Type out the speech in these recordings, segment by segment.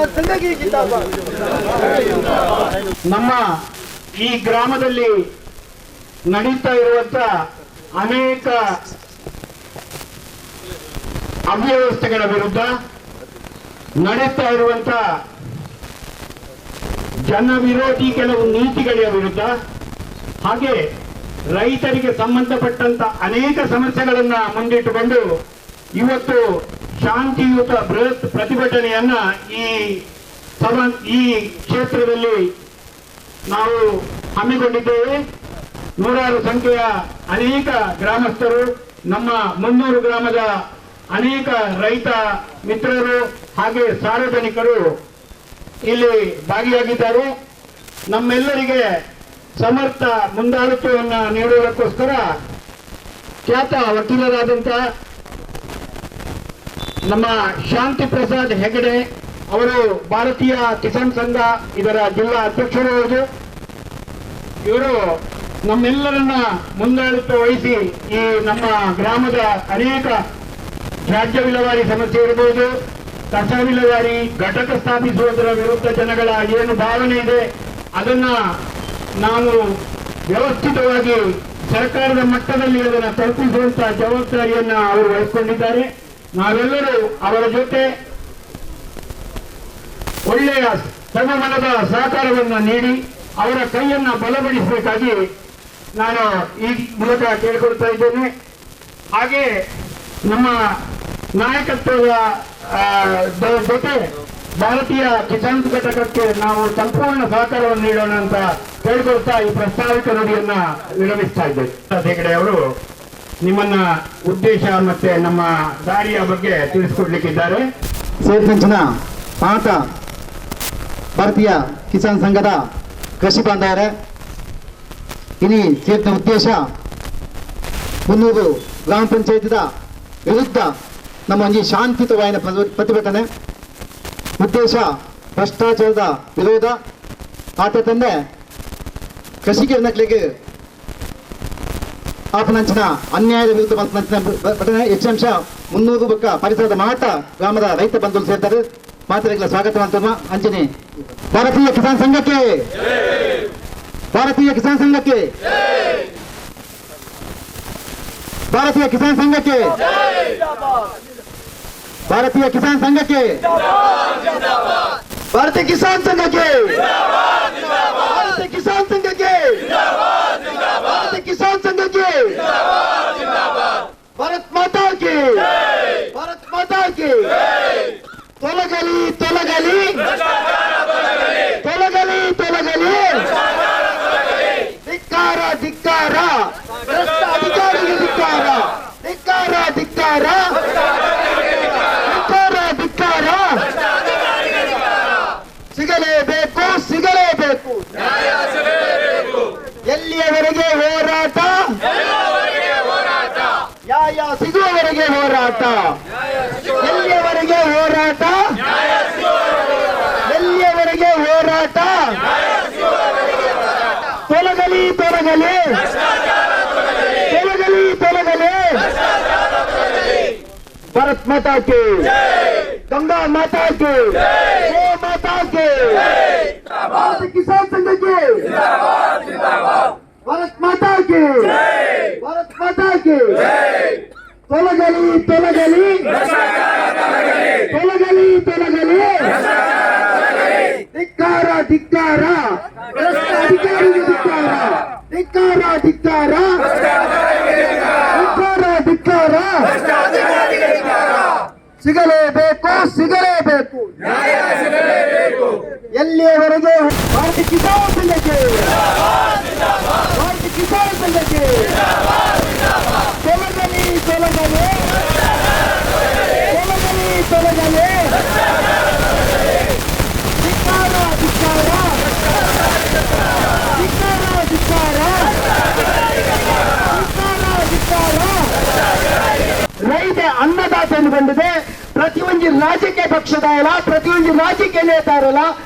Kisan ಸಂಘಕ್ಕೆ ಜಿಂದಾಬಾದ್. ನಮ್ಮ ಈ ಗ್ರಾಮದಲ್ಲಿ ನಡೀತಾ ಇರುವಂತ ಅನೇಕ ಅವ್ಯವಸ್ಥೆಗಳ ವಿರುದ್ಧ, ನಡೀತಾ ಇರುವಂತ ಜನ ವಿರೋಧಿ ಕೆಲವು ನೀತಿಗಳ ವಿರುದ್ಧ, ಹಾಗೆ ರೈತರಿಗೆ ಸಂಬಂಧಪಟ್ಟಂತ ಅನೇಕ ಸಮಸ್ಯೆಗಳನ್ನ ಮುಂದಿಟ್ಟುಕೊಂಡು ಇವತ್ತು ಶಾಂತಿಯುತ ಬೃಹತ್ ಪ್ರತಿಭಟನೆಯನ್ನ ಈ ಕ್ಷೇತ್ರದಲ್ಲಿ ನಾವು ಹಮ್ಮಿಕೊಂಡಿದ್ದೇವೆ. ನೂರಾರು ಸಂಖ್ಯೆಯ ಅನೇಕ ಗ್ರಾಮಸ್ಥರು, ನಮ್ಮ 300 ಗ್ರಾಮದ ಅನೇಕ ರೈತ ಮಿತ್ರರು ಹಾಗೆ ಸಾರ್ವಜನಿಕರು ಇಲ್ಲಿ ಭಾಗಿಯಾಗಿದ್ದಾರೆ. ನಮ್ಮೆಲ್ಲರಿಗೆ ಸಮರ್ಥ ಮುಂದಾಳತ್ವವನ್ನು ನೀಡುವುದಕ್ಕೋಸ್ಕರ ಖ್ಯಾತ ವಕೀಲರಾದಂಥ ನಮ್ಮ ಶಾಂತಿ ಪ್ರಸಾದ್ ಹೆಗಡೆ ಅವರು, ಭಾರತೀಯ ಕಿಸಾನ್ ಸಂಘ ಇದರ ಜಿಲ್ಲಾ ಅಧ್ಯಕ್ಷರು ಹೌದು. ಇವರು ನಮ್ಮೆಲ್ಲರನ್ನ ಮುಂದಾಳತ್ವ ವಹಿಸಿ ಈ ನಮ್ಮ ಗ್ರಾಮದ ಅನೇಕ ತ್ಯಾಜ್ಯ ವಿಲೇವಾರಿ ಸಮಸ್ಯೆ ಇರಬಹುದು, ಕಸ ವಿಲೇವಾರಿ ಘಟಕ ಸ್ಥಾಪಿಸುವುದರ ವಿರುದ್ಧ ಜನಗಳ ಏನು ಭಾವನೆ ಇದೆ, ಅದನ್ನ ನಾವು ವ್ಯವಸ್ಥಿತವಾಗಿ ಸರ್ಕಾರದ ಮಟ್ಟದಲ್ಲಿ ಅದನ್ನು ತಲುಪಿಸುವಂತಹ ಜವಾಬ್ದಾರಿಯನ್ನ ಅವರು ವಹಿಸಿಕೊಂಡಿದ್ದಾರೆ. ನಾವೆಲ್ಲರೂ ಅವರ ಜೊತೆ ಒಳ್ಳೆಯ ಸಮಮನದ ಸಹಕಾರವನ್ನು ನೀಡಿ ಅವರ ಕೈಯನ್ನ ಬಲಪಡಿಸಬೇಕಾಗಿ ನಾನು ಈ ಮೂಲಕ ಕೇಳಿಕೊಳ್ತಾ ಇದ್ದೇನೆ. ಹಾಗೆ ನಮ್ಮ ನಾಯಕತ್ವದ ಜೊತೆ ಭಾರತೀಯ ಕಿಸಾನ್ ಘಟಕಕ್ಕೆ ನಾವು ಸಂಪೂರ್ಣ ಸಹಕಾರವನ್ನು ನೀಡೋಣ ಅಂತ ಕೇಳಿಕೊಳ್ತಾ ಈ ಪ್ರಾಸ್ತಾವಿಕ ನುಡಿಯನ್ನ ವಿರಮಿಸ್ತಾ ಇದ್ದೇನೆ. ಹೆಗಡೆ ಅವರು ನಿಮ್ಮನ್ನ ಉದ್ದೇಶ ಮತ್ತೆ ನಮ್ಮ ದಾರಿಯ ಬಗ್ಗೆ ತಿಳಿಸಿಕೊಡ್ಲಿಕ್ಕಿದ್ದಾರೆ. ಸೇರ್ಪಂಚಿನ ಪಾತ ಭಾರತೀಯ ಕಿಸಾನ್ ಸಂಘದ ಕೃಷಿ ಬಾಂಧವರೇ, ಇನಿ ಸೇರ್ನ ಉದ್ದೇಶ 300 ಗ್ರಾಮ ಪಂಚಾಯತ್ದ ವಿರುದ್ಧ ನಮ್ಮ ಒಂಜಿ ಶಾಂತಿಯುತವಾಯಿನ ಪ್ರತಿಭಟನೆ. ಉದ್ದೇಶ ಭ್ರಷ್ಟಾಚಾರದ ವಿರೋಧ. ಆತ ತಂದೆ ಕೃಷಿಕರ ಆಪನಂಚಿನ ಅನ್ಯಾಯದ ವಿರುದ್ಧ ಮಲ್ಪನಂಚಿನ ಘಟನೆ. ಹೆಚ್ಚಂಶ 300 ಬೊಕ್ಕ ಪರಿಸರದ ಮಾತ ಗ್ರಾಮದ ರೈತ ಬಂಧುಗಳು ಸೇರ್ತಾರೆ. ಮಾತರಿಗಳ ಸ್ವಾಗತ ಮಾಡ್ತಮ್ಮ. ಅಂಜನಿ ಭಾರತೀಯ ಕಿಸಾನ್ ಸಂಘಕ್ಕೆ, ಭಾರತೀಯ ಕಿಸಾನ್ ಸಂಘಕ್ಕೆ, ಭಾರತೀಯ ಕಿಸಾನ್ ಸಂಘಕ್ಕೆ, ಭಾರತೀಯ ಕಿಸಾನ್ ಸಂಘಕ್ಕೆ, ಭಾರತೀಯ ಕಿಸಾನ್ ಸಂಘಕ್ಕೆ, ಭಾರತೀಯ ಕಿಸಾನ್ ಸಂಘಕ್ಕೆ, ಭಾರತೀಯ ಕಿಸಾನ್ ಸಂಘಕ್ಕೆ, ಭಾರತ್ ಮಾತಾ ಕಿ, ಭಾರತ್ ಮಾತಾ ಕಿ. ತೊಲಗಲಿ ತೊಲಗಲಿ ತೊಲಗಲಿ ತೊಲಗಲಿ. ಧಿಕ್ಕಾರ ಧಿಕ್ಕಾರ, ಭ್ರಷ್ಟ ಅಧಿಕಾರಿಗೆ ಧಿಕ್ಕಾರ, ಧಿಕ್ಕಾರ ಧಿಕ್ಕಾರ, ಧಿಕ್ಕಾರ ಧಿಕ್ಕಾರ. ಸಿಗಲೇಬೇಕು ಸಿಗಲೇಬೇಕು. ಎಲ್ಲಿಯವರೆಗೆ ಹೋರಾಟ? ನ್ಯಾಯ ಸಿಗುವವರೆಗೆ ಹೋರಾಟ. ಎಲ್ಲಿಯವರೆಗೆ ಹೋರಾಟ? ಎಲ್ಲಿಯವರೆಗೆ ಹೋರಾಟ? ತೊಲಗಲಿ ತೊಲಗಲಿ ತೊಲಗಲಿ ತೊಲಗಲಿ. ಭಾರತ್ ಮಾತಾ ಕಿ, ಗಂಗಾ ಮಾತಾ ಕಿ, ಗೋ ಮಾತಾ ಕಿ. ಭಾರತ ಕಿಸಾನ್ ಸಂಘಕ್ಕೆ, ಭಾರತ್ ಮಾತಾ ಕಿ, ಭಾರತ್ ಮಾತಾ ಕಿ. ತೊಲಗಲಿ ತೊಲಗಲಿ ತೊಲಗಲಿ ತೊಲಗಲಿ. ಧಿಕ್ಕಾರ ಧಿಕ್ಕಾರ, ಭ್ರಷ್ಟ ಅಧಿಕಾರಿಗೆ ಧಿಕ್ಕಾರ, ಧಿಕ್ಕಾರ ಧಿಕ್ಕಾರ, ಧಿಕ್ಕಾರ ಧಿಕ್ಕಾರ. ಸಿಗಲೇಬೇಕು ಸಿಗಲೇಬೇಕು. ಎಲ್ಲಿಯವರೆಗೆ? ಭಾರತೀಯ ಕಿಸಾನ್ ಸಂಘಕ್ಕೆ, ಭಾರತೀಯ ಕಿಸಾನ್ ಸಂಘಕ್ಕೆ. ತೊಲಗಲಿ ತೊಲಗಲಿ ತೊಲಗಲಿ ತೊಲಗಲಿ. ಧಿಕ್ಕಾರ ಧಿಕ್ಕಾರ, ಧಿಕ್ಕಾರ ಧಿಕ್ಕಾರ, ಧಿಕ್ಕಾರ ಧಿಕ್ಕಾರ. ರೈತ ಅನ್ನದಾತ ಬಂದಿದೆ. ಪ್ರತಿಯೊಂದು ರಾಜಕೀಯ ಪಕ್ಷದ ಇಲ್ಲ, ಪ್ರತಿಯೊಂದು ರಾಜಕೀಯ ನೇತಾರಲ್ಲ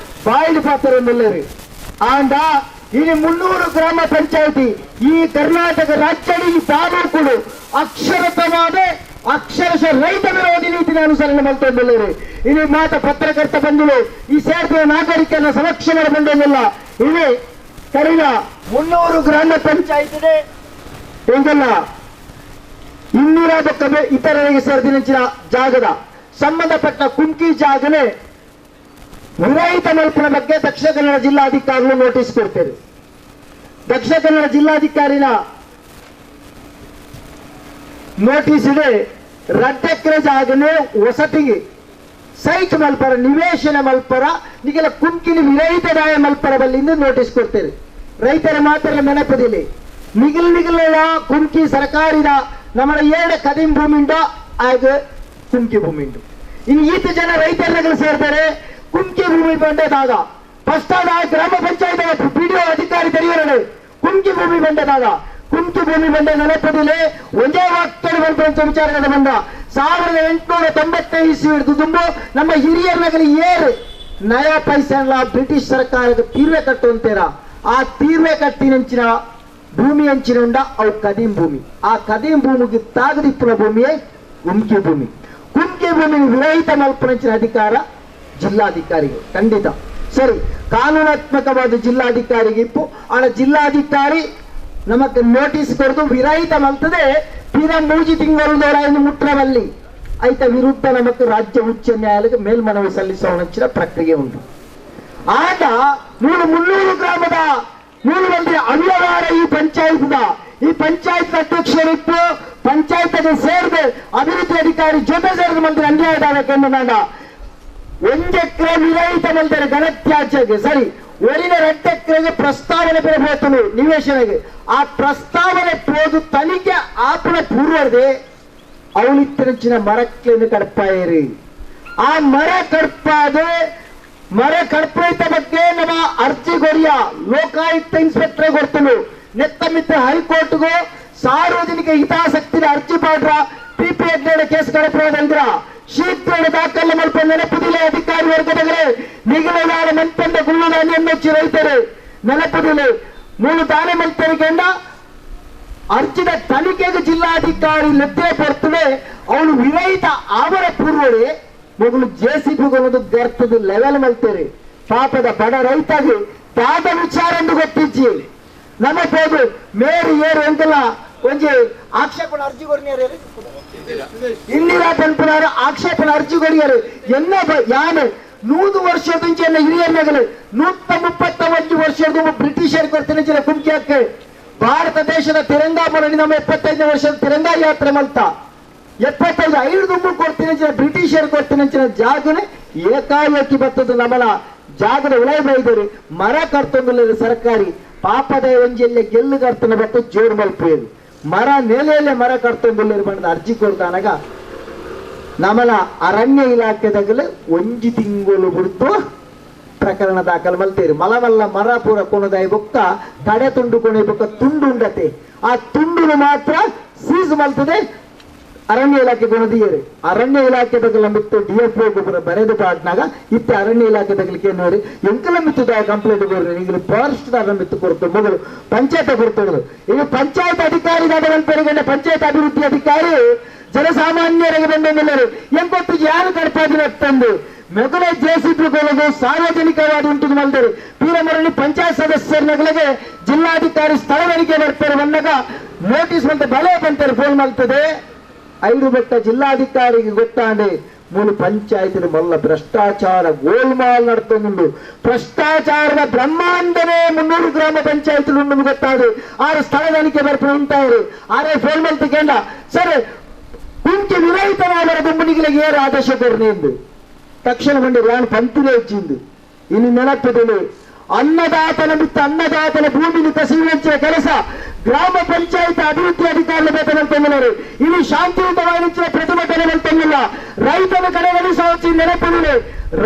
ಬಾಯಿಲು ಪಾತ್ರ ನಿಲ್ಲರಿ. ಆಂಡ ಇಲ್ಲಿ 300 ಗ್ರಾಮ ಪಂಚಾಯತಿ ಈ ಕರ್ನಾಟಕ ರಾಜ್ಯದಲ್ಲಿ ತಾಲೂಕುಗಳು ಅಕ್ಷರತವಾದ ಅಕ್ಷರಶಃ ರೈತ ವಿರೋಧಿ ನೀತಿನ ಅನುಸರಣೆ ಮಲ್ತೊಂದುಲ್ಲೇರು. ಇಲ್ಲಿ ಮಾತ ಪತ್ರಕರ್ತ ಬಂಧುಗಳು ಈ ಸೇರ್ಪಿನ ನಾಗರಿಕನ ಸಂರಕ್ಷಣೆ ಬಂದಿಲ್ಲ. ಇಲ್ಲಿ ಕರಿನ 300 ಗ್ರಾಮ ಪಂಚಾಯತ್ ಇದೆ ಎಂಗಲ್ಲ 200 ಇತರರಿಗೆ ಸೇರಿದ ಜಾಗದ ಸಂಬಂಧಪಟ್ಟ ಕುಂಕಿ ಜಾಗನೆ ವಿರಹಿತ ಮಲ್ಪನ ಬಗ್ಗೆ ದಕ್ಷಿಣ ಕನ್ನಡ ಜಿಲ್ಲಾಧಿಕಾರಿಗಳು ನೋಟಿಸ್ ಕೊಡ್ತೇವೆ. ದಕ್ಷಿಣ ಕನ್ನಡ ಜಿಲ್ಲಾಧಿಕಾರಿನ ನೋಟಿಸ್ ಇದೆ 2 ಎಕರೆ ಜಾಗನೆ ವಸತಿಗೆ ಸೈಟ್ ಮಲ್ಪರ ನಿವೇಶನ ಮಲ್ಪರ ನಿಗೆಲ್ಲ ಕುಂಕಿನ ವಿರಹಿತ ದಾಯ ಮಲ್ಪರ ಬಲ್ಲಿಂದ ನೋಟಿಸ್ ಕೊಡ್ತೇವೆ. ರೈತರ ಮಾತ್ರ ನೆನಪದಿಲ್ಲ ನಿಗಿಲ್ ನಿಗಿಲ ಕುಂಕಿ ಸರ್ಕಾರಿದ ನಮ್ಮ 2 ಕದಿಂ ಭೂಮಿಂಡ ಆಗ ಕುಂಕಿ ಭೂಮಿಂಡು ಇನ್ನು ಈತ ಜನ ರೈತರಗಳು ಸೇರ್ತಾರೆ. ಕುಂಕಿ ಭೂಮಿ ಬಂಡದಾಗ ಫಸ್ಟ್ ಗ್ರಾಮ ಪಂಚಾಯತ್ ಪಿಡಿಒ ಅಧಿಕಾರಿ ತೆರೆಯೋಣ ಕುಂಕಿ ಭೂಮಿ ಬಂಡದಾಗ ಕುಂಕಿ ಭೂಮಿ ಬಂಡ ನೆನಪದಿಲ್ಲ ಒಂದೇ ವಾಕ್ಯ ಬಂತ ವಿಚಾರಗಳ ಬಂದ 1895 ಹಿಡಿದು ತುಂಬ ನಮ್ಮ ಹಿರಿಯರ್ನಗಲಿ ಏರು ನಯಾ ಪೈಸೆಲ್ಲ ಬ್ರಿಟಿಷ್ ಸರ್ಕಾರದ ತೀರ್ವೆ ಕಟ್ಟುವಂತೀರ ಆ ತೀರ್ವೆ ಕಟ್ಟಿನಂಚಿನ ಭೂಮಿ ಅಂಚಿನ ಉಂಡ ಅವು ಕದೀಂ ಭೂಮಿ. ಆ ಕದೀಂ ಭೂಮಿಗೆ ತಾಗದಿಪ್ಪುನ ಭೂಮಿಯೇ ಕುಂಕಿ ಭೂಮಿ. ಕುಂಕಿ ಭೂಮಿ ವಿರಹಿತ ಮಲ್ಪನಂಚಿನ ಅಧಿಕಾರ ಜಿಲ್ಲಾಧಿಕಾರಿಗೆ ಖಂಡಿತ ಸರಿ ಕಾನೂನಾತ್ಮಕವಾದ ಜಿಲ್ಲಾಧಿಕಾರಿಗೆ ಇಪ್ಪು. ಆಡ ಜಿಲ್ಲಾಧಿಕಾರಿ ನಮಕ್ ನೋಟಿಸ್ ಕೊಡದು ವಿರಹಿತ ಮಲ್ತದೆ ತೀರಾ 3 ತಿಂಗಳು ಮುಟ್ರವಲ್ಲಿ ಐತ ವಿರುದ್ಧ ನಮಕ್ ರಾಜ್ಯ ಉಚ್ಚ ನ್ಯಾಯಾಲಯಕ್ಕೆ ಮೇಲ್ಮನವಿ ಸಲ್ಲಿಸುವ ಪ್ರಕ್ರಿಯೆ ಉಂಟು. ಆಗ 300 ಗ್ರಾಮದ 3 ಮಂದಿ ಅವ್ಯವಹಾರ ಈ ಪಂಚಾಯತ್ ಅಧ್ಯಕ್ಷರಿತ್ತು ಪಂಚಾಯತ್ ಸೇರಿದೆ ಅಭಿವೃದ್ಧಿ ಅಧಿಕಾರಿ ಜೊತೆ ಸೇರಿದ ಮಂತ್ರಿ ಅನ್ಯಾಯದಾಗಕೆಂದು 1 ಎಕರೆ ವಿರಹಿತ ಮಲ್ತಾರೆ ಘನತ್ಯಾಜ್ಯಕ್ಕೆ ಸರಿ ಒರಿನ 2 ಎಕರೆಗೆ ಪ್ರಸ್ತಾವನೆ ಬರಬಹುದು ನಿವೇಶನಗೆ. ಆ ಪ್ರಸ್ತಾವನೆ ಪೋದು ತನಿಖೆ ಆಪನ ಪೂರ್ವದೆ ಅವಳಿತ್ತಿನ ಮರಕ್ಲೇನು ಕಡ್ಪಾಯರಿ. ಆ ಮರ ಕಡ್ಪಾದೆ ಮರ ಕಡ್ಪೈತ ಬಗ್ಗೆ ನಮ್ಮ ಅರ್ಜಿ ಕೊರಿಯ ಲೋಕಾಯುಕ್ತ ಇನ್ಸ್ಪೆಕ್ಟರ್ ಕೊಡ್ತನು ನೆತ್ತ ಮಿತ್ತ ಹೈಕೋರ್ಟ್ಗೂ ಸಾರ್ವಜನಿಕ ಹಿತಾಸಕ್ತಿನ ಅರ್ಜಿ ಪಾಡ್ರ ಪಿಪಿ ಕೇಸ್ ಕಡಪ್ರೋದಂದ್ರ ಶೀಘ್ರ ದಾಖಲೆ ಮಲ್ಪ ನೆನಪುದಿಲ್ಲ ಅಧಿಕಾರಿ ವರ್ಗದವರೇ ನಿಗಲದಾರ ಮನ್ಪಂದ ಗುಳ್ಳುದಾನೆ ರೈತರು ನೆನಪುದಿಲ್ಲ ಮೂರು ದಾನೆ ಮಲ್ತರಿಕೆಂಡ ಅರ್ಜಿದ ತನಿಖೆಗೆ ಜಿಲ್ಲಾಧಿಕಾರಿ ನೆತ್ತೆ ಬರ್ತದೆ ಅವನು ವಿರಹಿತ ಅವರ ಪೂರ್ವಡೆ ಮೊದಲು ಜೆಸಿಬಿ ಒಂದು ಗರ್ತದ ಲೆವೆಲ್ ಮಲ್ತೇರಿ ಪಾಪದ ಬಡ ರೈತಾಗಿ ತಾದ ವಿಚಾರ ಎಂದು ಗೊತ್ತಿಜ್ಜಿ ನಮ್ಮ ಹೋದು ಮೇರು ಏರು ಎಂತೆಲ್ಲ ಒಂಜಿ ಆಕ್ಷೇಪಣ ಅರ್ಜಿ ಕೊಡಿಯಾರ ಇಂದಿರಾ ಪನ್ಪುನಾರ ಆಕ್ಷೇಪಣ ಅರ್ಜಿ ಕೊಡಿಯಾರು ಎನ್ನ ಯಾನು 100 ವರ್ಷದ ಎನ್ನ ಹಿರಿಯರ್ ನಗಲು 131 ವರ್ಷದ ಬ್ರಿಟಿಷರ್ ಕೊಡ್ತೇನೆ ಕುಂಕಿ ಹಾಕ ಭಾರತ ದೇಶದ ತಿರಂಗಾ ಮುರಣಿ ನಮ್ಮ 75ನೇ ವರ್ಷದ ತಿರಂಗಾ ಯಾತ್ರೆ ಮಲ್ತ 75 5 ಕೊಡ್ತೀನಿ ಬ್ರಿಟಿಷರ್ ಕೊಡ್ತೀನಿ ಜಾಗನೆ ಏಕಾಏಕಿ ಬರ್ತದ ನಮ್ಮಲ ಜಾಗದ ಉಳೈ ಬೈದರು ಮರ ಕರ್ತೊಂದು ಸರ್ಕಾರಿ ಪಾಪದ ಒಂಜೆಲ್ಲೆ ಗೆಲ್ಲು ಕರ್ತನ ಬತ್ತು ಜೋರು ಮಲ್ಪೇರು ಮರ ನೆಲೆಯಲ್ಲೇ ಮರ ಕರ್ತೊಂದು ಬಣ್ಣದ ಅರ್ಜಿ ಕೊಡ್ತಾನಾಗ ನಮ್ಮಲ ಅರಣ್ಯ ಇಲಾಖೆದಾಗಲೇ ಒಂಜಿ ತಿಂಗಳು ಬಿಡ್ತು ಪ್ರಕರಣ ದಾಖಲು ಮಲ್ತೇರಿ ಮಲವಲ್ಲ ಮರ ಪೂರ ಕೊನದಾಯಿ ಬೊಕ್ಕ ತಡೆ ತುಂಡು ಕೊನೆ ಬೊಕ್ಕ ತುಂಡು ಉಂಡತೆ ಆ ತುಂಡುನು ಮಾತ್ರ ಸೀಸ್ ಮಲ್ತದೆ ಅರಣ್ಯ ಇಲಾಖೆ ಕೊನದಿಯರು ಅರಣ್ಯ ಇಲಾಖೆ ತಗಲ ಮಿತ್ತು ಡಿ ಎಫ್ ಗೊಬ್ಬರ ಬರೆದು ಪಾಟ್ನಾಗ ಇತ್ತ ಅರಣ್ಯ ಇಲಾಖೆ ತಗಲಿಕ್ಕೆ ನೋಡಿ ಎಂಕಲ ಮಿತ್ತು ಕಂಪ್ಲೇಂಟ್ ಕೊಡ್ರಿ ಈಗಲೂ ಫಾರೆಸ್ಟ್ ದಾರ ಮಿತ್ತು ಕೊಡ್ತು ಮೊದಲು ಪಂಚಾಯತ್ ಕೊಡ್ತೋದು ಈಗ ಪಂಚಾಯತ್ ಅಧಿಕಾರಿ ದಾದ ಪಂಚಾಯತ್ ಅಭಿವೃದ್ಧಿ ಅಧಿಕಾರಿ ಜನಸಾಮಾನ್ಯರಿಗೆ ಬಂದೆಲ್ಲರು ಎಂಕೊಟ್ಟು ಯಾರು ಕಡ್ಪಾದಿನ ತಂದು ಮೆಗುಲೆ ಜೆಸಿಬಿ ಕೊಲದು ಸಾರ್ವಜನಿಕವಾದ ಉಂಟು ಮಲ್ದರು ಪೀರಮರಳಿ ಪಂಚಾಯತ್ ಸದಸ್ಯರಗಳಿಗೆ ಜಿಲ್ಲಾಧಿಕಾರಿ ಸ್ಥಳ ತನಿಖೆ ಬರ್ತಾರೆ ಬಂದಾಗ ನೋಟಿಸ್ ಬಂತ ಬಲೆ ಬಂತಾರೆ ಫೋನ್ ಮಾಡ್ತದೆ ಐದು ಬೆಟ್ಟ ಜಿಲ್ಲಾಧಿಕಾರಿಗೆ ಗೊತ್ತಾಂಡೆ ಮೂರು ಪಂಚಾಯತ್ ಮೊಲ್ಲ ಭ್ರಷ್ಟಾಚಾರ ಗೋಲ್ಮಾಲ್ ನಡ್ತೊಂದುಂಡು ಭ್ರಷ್ಟಾಚಾರದ ಬ್ರಹ್ಮಾಂಡನೇ 300 ಗ್ರಾಮ ಪಂಚಾಯತ್ ಉಂಡು ಗೊತ್ತಾದೆ ಆರು ಸ್ಥಳ ತನಿಖೆ ಬರ್ಪು ಉಂಟಾರು ಆರೇ ಫೋನ್ ಮಲ್ತಿಕೆಂಡ ಸರ್ ಕುಂಕಿ ವಿರಹಿತವಾದರ ಗುಂಬುನಿಗಳಿಗೆ ಏರು ಆದೇಶ ಕೊರ್ನಿ ಎಂದು ತಕ್ಷಣ ಬಂದು ನಾನು ಪಂತಿನೇ ಹೆಚ್ಚಿಂದು ಇನ್ನು ನೆನಪಿದಳು ಅನ್ನದಾತನ ಮಿತ್ತ ಅನ್ನದಾತನ ಭೂಮಿನ ಕಸಿಯುವಂಚಿನ ಕೆಲಸ ಗ್ರಾಮ ಪಂಚಾಯತ್ ಅಭಿವೃದ್ಧಿ ಅಧಿಕಾರಿಗಳ ವೇತನ ಇಲ್ಲಿ ಶಾಂತಿಯುತವಾಗಿ ಪ್ರತಿಭಟನೆ ಮಲ್ತೊಂದಿಲ್ಲ ರೈತನ ಕಡೆಗಣಿಸುವ ನೆನಪಿದೆ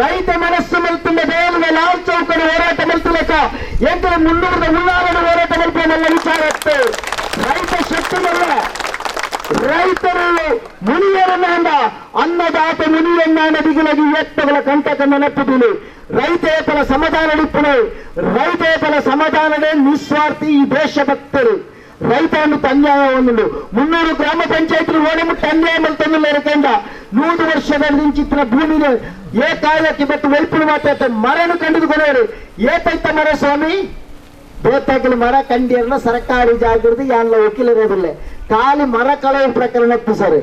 ರೈತ ಮನಸ್ಸು ಮಲ್ತುಂಡ ದೇವರ ಲಾಲ್ ಚೌಕಡು ಹೋರಾಟ ಮಲ್ತುಲಕ ಎಂಟು 300 ಉಳ್ಳಾಲದ ಹೋರಾಟ ಮಲ್ಪುವ ವಿಚಾರ ರೈತ ಶಕ್ತಿಯಲ್ಲ ರೈತರು ಮುನಿಯರನ್ನ ಅನ್ನದಾತ ಮುನಿಯನ್ನ ಬಿಗಿಲಗಿ ಎತ್ತಗಳ ಕಂಟಕ ನೆನಪಿದಿಲ್ಲ ರೈತೇಪಲ ಸಮಾಧಾನ ಇಪ್ಪುನೆ ರೈತೇಪಲ ಸಮಾಧಾನವೇ ನಿಸ್ವಾರ್ಥಿ ಈ ದೇಶಭಕ್ತರು ರೈತ ಅನ್ಯಾಯ ಒಂದು 300 ಗ್ರಾಮ ಪಂಚಾಯತ್ ಓಣೆ ಅನ್ಯಾಯ ಮಲ್ತೊಂದುಲ್ಲೆರ್ 100 ವರ್ಷದ ನಿಂಚಿತ್ತಿನ ಭೂಮಿನ ಏ ಕಾಲಕ್ಕೆ ಮತ್ತು ವೈಪುಲು ಮಾತ್ರ ಮರನು ಕಂಡುಕೊನೋರು ಏತೈತ ಮರ ಸ್ವಾಮಿ ಬೇತಾಕಲು ಮರ ಕಂಡಿಯರ್ನ ಸರ್ಕಾರಿ ಜಾಗೃತಿ ಯಾನ್ಲ ವಕೀಲರಿಲ್ಲ ಖಾಲಿ ಮರ ಕಳವು ಪ್ರಕರಣ ಸರ್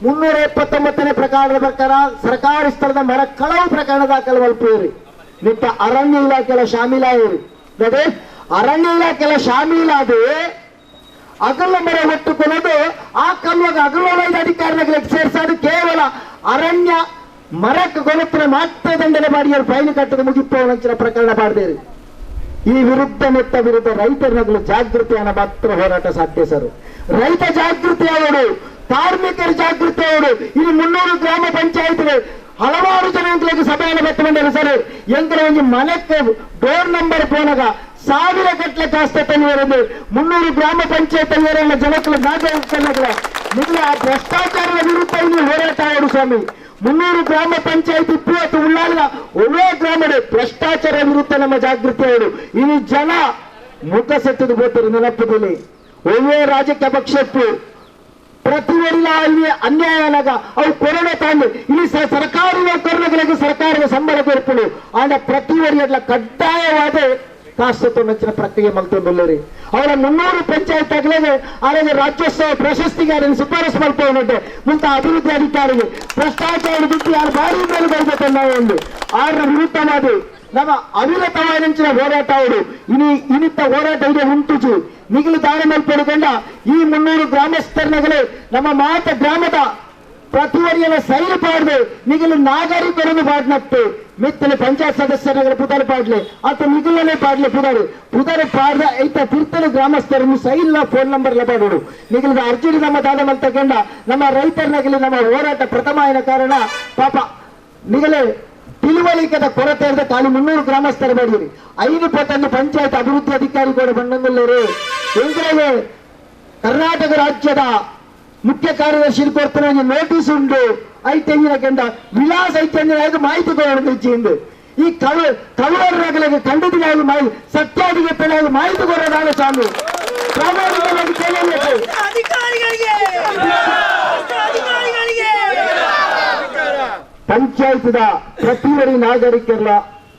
379ನೇ ಪ್ರಕಾರದ ಪ್ರಕಾರ ಸರ್ಕಾರಿ ಸ್ಥಳದ ಮರ ಕಳವು ಪ್ರಕರಣ ದಾಖಲು ಮಲ್ಪುವೆರು ನಿಟ್ಟ ಅರಣ್ಯ ಇಲಾಖೆಲ ಶಾಮೀಲಾಯರು ಅದೇ ಅರಣ್ಯ ಇಲಾಖೆಲ ಶಾಮೀಲಾದ ಅಗಲ ಮರ ಹೊಟ್ಟುಕೊಳ್ಳೋದು ಆ ಕಲ್ವಾಗ ಅಗಲ ಅಧಿಕಾರಿಗಳಿಗೆ ಸೇರ್ಸೋದು ಕೇವಲ ಅರಣ್ಯ ಮರಕ್ಕೆ ಕೊಲತ್ತಿನ ಮಾತ್ರ ದಂಡನೆ ಮಾಡಿಯರು ಫೈನ್ ಕಟ್ಟದ ಮುಗಿಪೋನಂಚಿನ ಪ್ರಕರಣ ಮಾಡದೇರಿ. ಈ ವಿರುದ್ಧ ನೆತ್ತ ವಿರುದ್ಧ ರೈತರನಗಲು ಜಾಗೃತಿಯನ್ನು ಮಾತ್ರ ಹೋರಾಟ ಸಾಧ್ಯ ಸರ್. ರೈತ ಜಾಗೃತಿ ಅವರು, ಕಾರ್ಮಿಕರ ಜಾಗೃತಿ ಅವರು. ಇಲ್ಲಿ 300 ಗ್ರಾಮ ಪಂಚಾಯತ್ ಹಲವಾರು ಜನಗಳಿಗೆ ಸಭೆಯನ್ನು ಬತ್ತುಕೊಂಡರು ಸರ್. ಎಂಕಲ ಒಂದು ಮನೆಗೆ ಡೋರ್ ನಂಬರ್ ಪೋನಾಗ 1000 ಗಟ್ಟಲೆ ಕಾಸ್ತ ತಂದು 300 ಗ್ರಾಮ ಪಂಚಾಯತ್ ಜನಕ್ಕಲು ನಾಗರಿಕರ ನಿಲ್ಲ ಆ ಭ್ರಷ್ಟಾಚಾರದ ವಿರುದ್ಧ ಇಲ್ಲಿ ಹೋರಾಟ ಆಡು ಸ್ವಾಮಿ. 300 ಗ್ರಾಮ ಪಂಚಾಯತ್ ಇಪ್ಪು ಅಥವಾ ಉಳ್ಳಾಲ ಒಳ್ಳೆ ಗ್ರಾಮದ ಭ್ರಷ್ಟಾಚಾರ ವಿರುದ್ಧ ನಮ್ಮ ಜಾಗೃತಿ ಅವರು. ಇಲ್ಲಿ ಜನ ಮುಖ ಸೆತ್ತದು ಬೋತರು ನೆನಪದಲ್ಲಿ ಒಳ್ಳೆ ರಾಜಕೀಯ ಪಕ್ಷಕ್ಕೂ ಪ್ರತಿಯೊಲ್ಲ ಇಲ್ಲಿ ಅನ್ಯಾಯ ಅನ್ನಾಗ ಅವು ಕೊರೋನಾ ತಾಂಡು ಇಲ್ಲಿ ಸರ್ಕಾರಿ ನೌಕರರಿಗೆ ಸರ್ಕಾರದ ಸಂಬಳ ಕೊರ್ಪುಡು ಆಂಡ ಪ್ರತಿಯೊರಿಯಡ್ಲ ಕಡ್ಡಾಯವಾದ ಕಾಸು ತೊಂಚಿನ ಪ್ರಕ್ರಿಯೆ ಮಲ್ತೊಂದುಲ್ಲೆರ್. ಅವರ 300 ಪಂಚಾಯತ್ ಆಗಲೇ ಆರೋಗ್ಯ ರಾಜ್ಯೋತ್ಸವ ಪ್ರಶಸ್ತಿಗೆ ಅದನ್ನು ಶಿಫಾರಸು ಮಲ್ಪೊಂಡು ಮುಂತ ಅಭಿವೃದ್ಧಿ ಅಧಿಕಾರಿಗೆ ಭ್ರಷ್ಟಾಚಾರ ಬಿಟ್ಟು ಯಾರು ಭಾರಿ ಮೇಲೆ ಬರಬೇಕನ್ನ ಒಂದು ಆರ ವಿರುದ್ಧವಾದ ನಮ್ಮ ಅವಿರತವಾದಂಚಿನ ಹೋರಾಟ ಅವರು ಇನಿ ಇನಿತ್ತ ಹೋರಾಟ ಇದೆ ಉಂಟುಜು ನಿಗಲು ದಾನ ಮಲ್ಪೊಡುಕೊಂಡ ಈ 300 ಗ್ರಾಮಸ್ಥರನಗಲೇ ನಮ್ಮ ಮಾತ ಗ್ರಾಮದ ಪ್ರತಿವರಿಯನ ಸೈಲು ಪಾಡ್ದು ನಿಗಲು ನಾಗರಿಕರನ್ನು ಪಾಡ್ನಟ್ಟು ಮಿತ್ತಲೆ ಪಂಚಾಯತ್ ಸದಸ್ಯರ ಪುದರ್ ಪಾಡ್ಲೆ ಅಥವಾ ನಿಗಲನೆ ಪಾಡ್ಲೆ ಪುದರ್ ಪುದರ್ ಪಾಡ್ದ ಐತ ತಿರ್ತಲು ಗ್ರಾಮಸ್ಥರನ್ನು ಸೈಲ್ನ ಫೋನ್ ನಂಬರ್ ಪಾಡೋಡು ನಿಗಲದ ಅರ್ಜಿ ನಮ್ಮ ದಾದ ಮಲ್ತಕೊಂಡ ನಮ್ಮ ರೈತರನಗಲಿ ನಮ್ಮ ಹೋರಾಟ ಪ್ರಥಮ ಆಯ್ನ ಕಾರಣ ಪಾಪ ನಿಗಲೇ ತಿಳುವಳಿಕೆದ ಕೊರತೆ ಇರದ ಖಾಲಿ 300 ಗ್ರಾಮಸ್ಥರ ಬೇಡಿರಿ 5 ಪತ್ತೊಂದು ಪಂಚಾಯತ್ ಅಭಿವೃದ್ಧಿ ಅಧಿಕಾರಿ ಕೂಡ ಬಂಡಂಗುಲ್ಲೇರು. ಎಂದ್ರೆ ಕರ್ನಾಟಕ ರಾಜ್ಯದ ಮುಖ್ಯ ಕಾರ್ಯದರ್ಶಿ ಕೊಡ್ತಾನೆ ನೋಟಿಸ್ ಉಂಟು ಐತೆಂಜಿನ ಕೆಂಡ ವಿಳಾಸ ಐತೆಂಜಿನ ಮಾಹಿತಿ ಕೊಡೋದು ಈ ಕಳ್ಳರಗಳಿಗೆ ಕಂಡದಿನ ಮಾಹಿತಿ ಸತ್ಯಾದಿಗೆ ಪೆಳಾಗಿ ಮಾಹಿತಿ ಕೊಡೋದಾದ ಸ್ವಾಮಿ ಪ್ರಾಮಾಣಿಕವಾಗಿ ಕೇಳಬೇಕು. ಪಂಚಾಯತ್ದ ಪ್ರತಿಯೊರಿ ನಾಗರಿಕರ